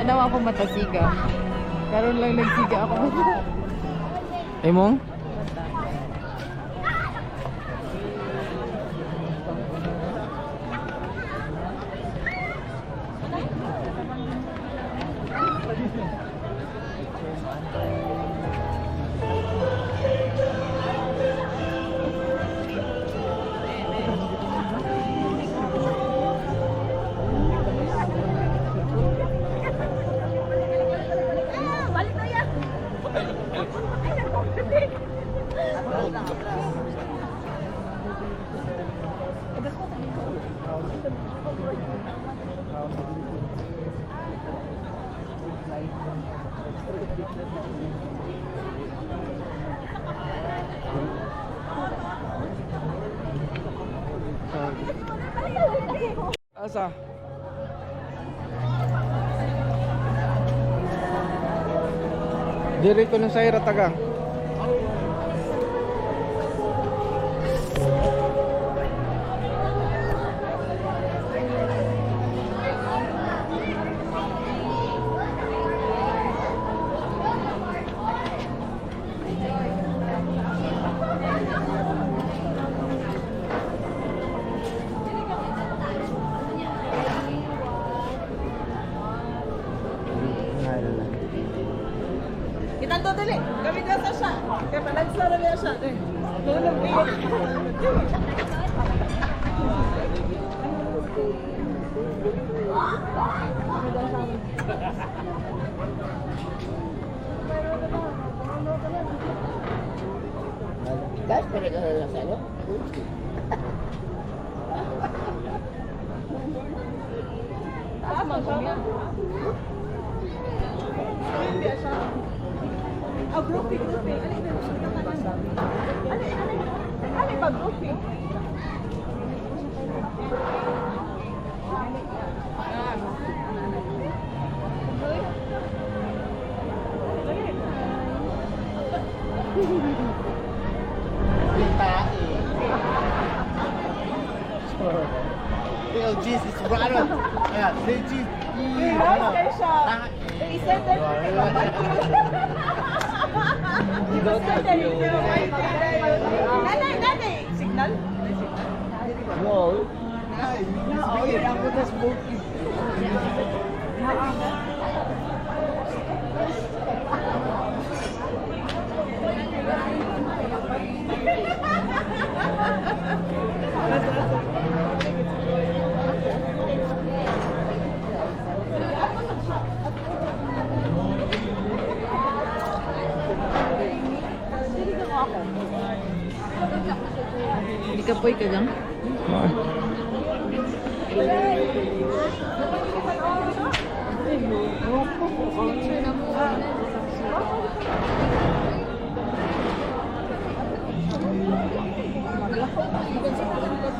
Tanaw ako mata siga. Karon lang nagsiga ako mata. Imong? Mata. Asa? Diri ko nung sa tagang. Kitang to dili. Kami sa siya. Kay palagsa ra niya siya. Tulog niya. Guys, pero ikaw lang sa ano? Tama siya. Ah, groupie, groupie. Ali, ali, ali, ali ba groupie? Little Jesus, ano? Yeah, say cheese. Nice kayo siya. I-send them Nanay, nanay. Signal? No. No, ako na smoky. Hindi ka poy ka gang? Oo.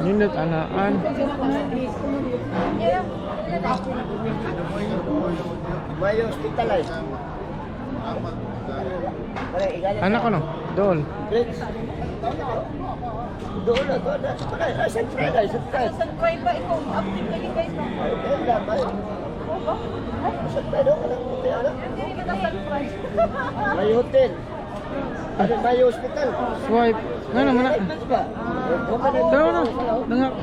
Nindot anaan. May hospital ay. Pare, igaling. Anak ko no? Dool. Bridge. Doon na, doon na. Pare, ay, sa train, ay, sa train. Sa try ba ikaw? Update ka din guys. Ay, ay, lamay. Sa train, oh, kanang puti, ano? Hindi kita sa try. May hotel. Ano, may hospital. Swipe. Nga naman na. Ay, bridge ba? Tara na. Nangak.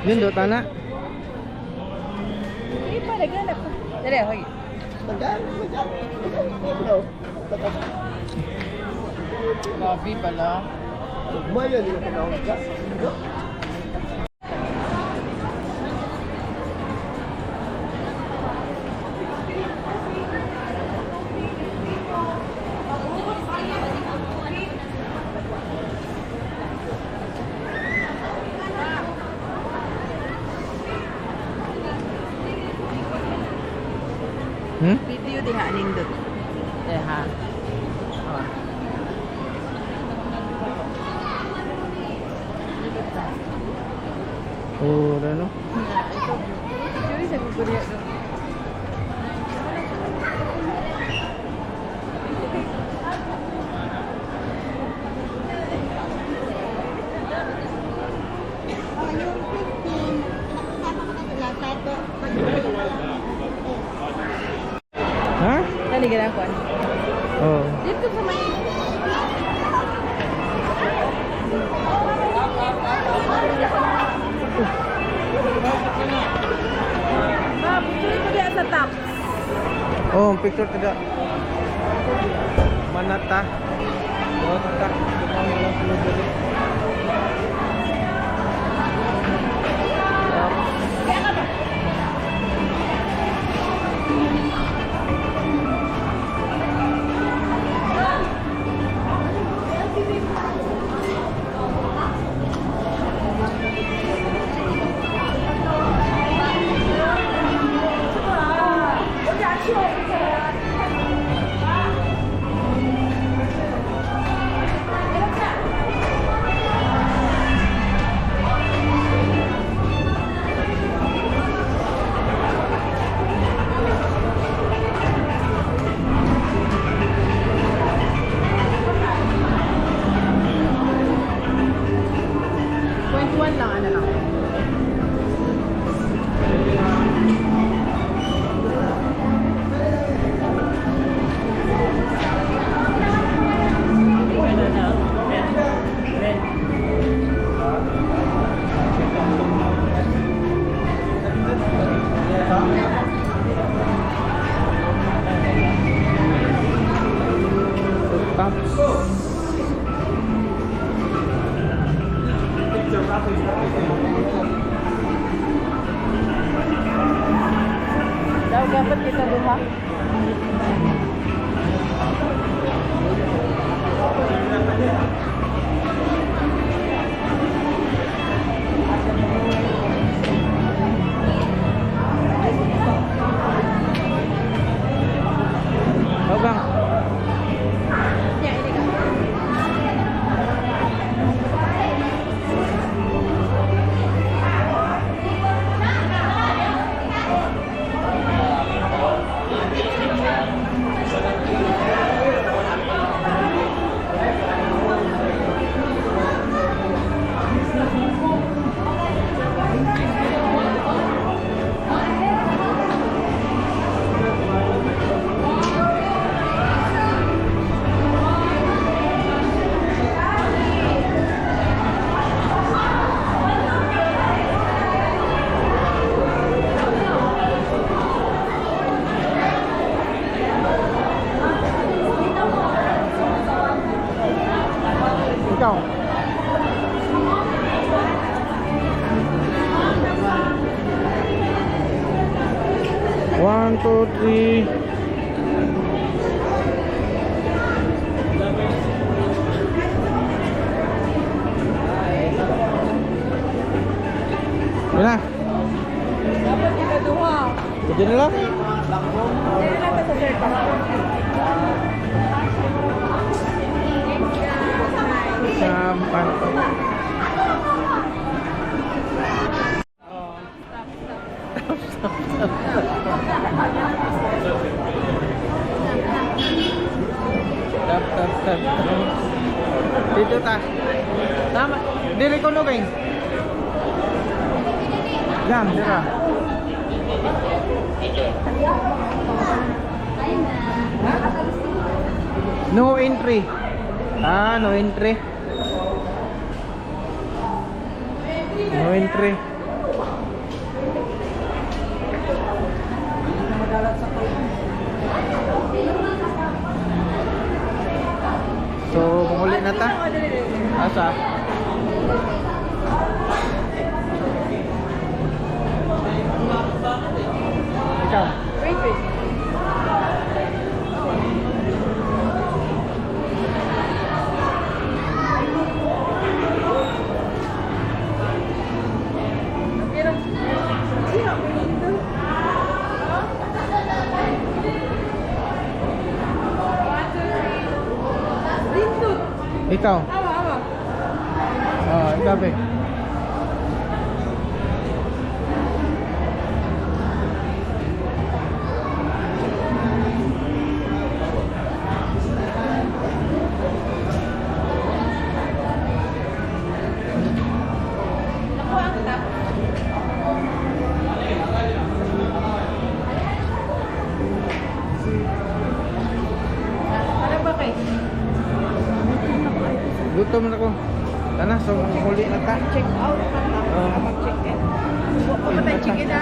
Nindot ana. Hindi pa naghanap. Dali, hoy. Lobby pala. Hmm? Video diha nindot. Diha. Oh, ano? Picture sa Google do. Dili ganang kuan. Oh. Dito sa may. Ma, picture ko diya sa top. Oh, picture tidak. Manata. Dota. 0.1 lang, ano lang. Tops. Daw dapat kita duha. Oh, bang. Nya ini ka. Ikaw. One, two, three. Yun na. Dapat kita duha. Pwede na lang. Dili lang ta sa third pa. Sa pan. Stop, stop. Tap, tap, tap, tap. Dito ta. Tama. Dili ko no kay. Jam, dira. No entry. Ah, no entry. No entry. So, muli na ta. Asa? Ikaw. Wait, wait. Pero, sino ako dito? One, two, three. Dito. Ikaw. Awa, awa. Oh, ikaw be. Nakuha ang top. Gutom na ko. Tana, so muli na ta. Check out pa ta. Oo. Mag-check in. Pumatay check in na.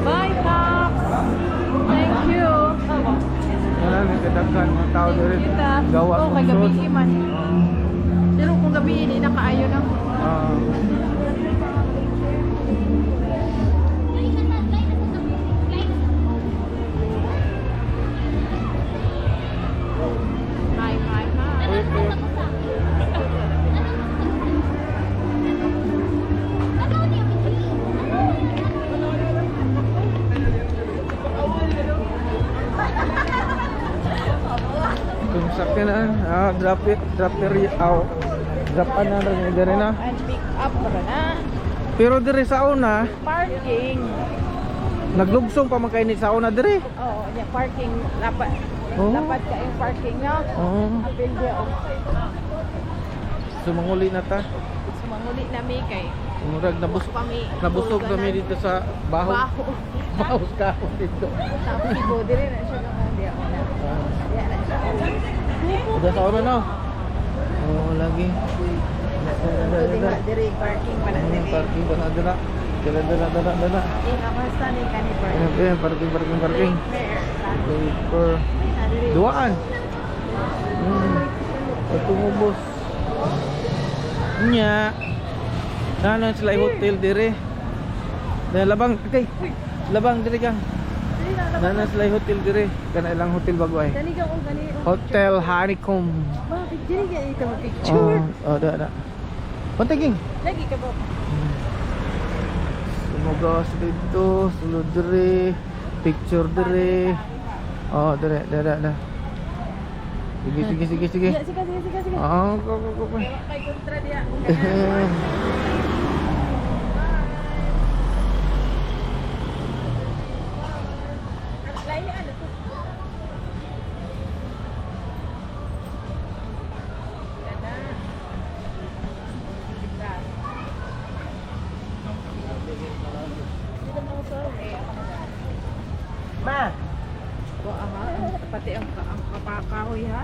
Bye, Pops! Thank you. Wala na kadaghan mga tao diri. Thank you, Taps. Gawa Oh, kay gabi man. Pero kung gabi hindi na kaayo na. Ah. Hi, hi, hi. Kung sakyanan, ah, drop it, drop it out. Drop na rin diri na. And pick up ra na. Pero diri sa una, Parking. naglugsong pa man kay ni sa una diri. Oo, yeah, parking. Dapat, Oo. dapat ka yung parking, no? Oo. Apil di oh. Sumanguli na ta. Sumanguli na mi kay. Murag nabus Pa mi. nabusog kami dito sa baho. Baho. Baho ka dito. Tapos si Bo, dili na siya kung di ako na. Ah. Di na siya. Udah sa una no? Oo, lagi. So, di ba, diri parking pa na diri. Parking pa na dala. Dala dala dala dala. Di nga basta ni kani parking. Ayan, ayan, parking parking parking. Fair. Paper. Diri. Duaan. Tumubos. Nya. Nanon sila yung hotel dire. Na labang okay. Labang dire kang. Diri na labang. Nanon sila yung hotel dire. Kana ilang hotel bago ay. Dali ka kung gani. Hotel Honeycomb. Bakit diri ka ito picture? Oh, oh, da da. Pantiging. Lagi ka ba? Sumugas dito, sulod dire, picture dire. Oh, dire, dire, dire. Sige, sige, sige, sige. Sige, sige, sige, sige, sige. Oh, go, go, go, go. Kay kontra diya. Lain ni ano to? Ganda. Ma. Wa aha, pati ang kapakahoy ha.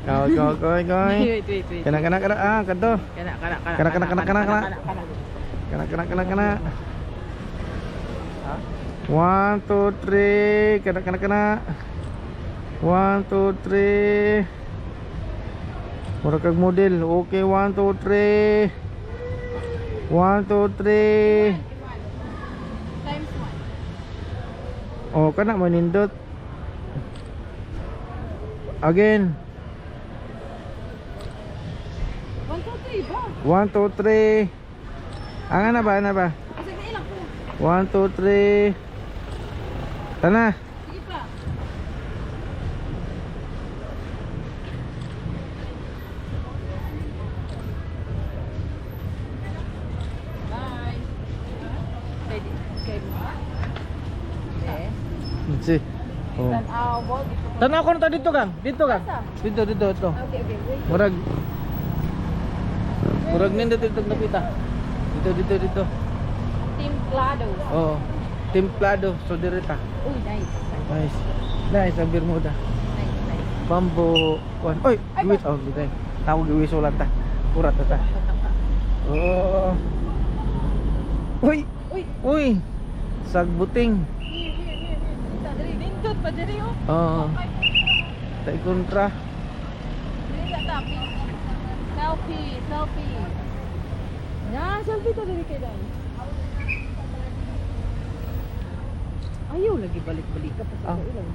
Go, go, go, go. Wait, wait, wait. Kana, kana, kana. Ah, kadto. Kana, kana, kana. Kana, kana, kana, kana, kana. Kana. Kana, kana, kana, kana. One, two, three. Kana, kana, kana. One, two, three. Mura kag model. Okay, one, two, three. One, two, three. Times one. Oh, kana manindot. Again. One, two, three ba? One, two, three. Ang ana ba, ana ba? Kasi na ilang ko. One, two, three. Tana. Sige pa. Bye. Pwede. Kay ba? Eh. Si. Oh. Tanaw mo dito. Tanaw ko na to dito kang. Dito kang. Asa? Dito, dito, dito. Okay, okay, wait. Murag. Murag nindot dito napita. Dito, dito, dito. Timplado. Oo. Templado. So direta. Uy, nice. Nice. Nice ang Bermuda. Nice, nice. Bamboo. Kuan. Oy, Ay, wait. Oh, dito. Tawag giwiso lang ta. Kurat ta ta. Oo. Uy, Uy, uy. Sagbuting. here, here, here, here. Dito, diri. Nindot pa diri oh. Oo. Tay kontra. Diri sa tapi. Selfie, selfie. Na, selfie to diri kay Dan. Ayaw lagi balik-balik ka pa sa Ah. ilang.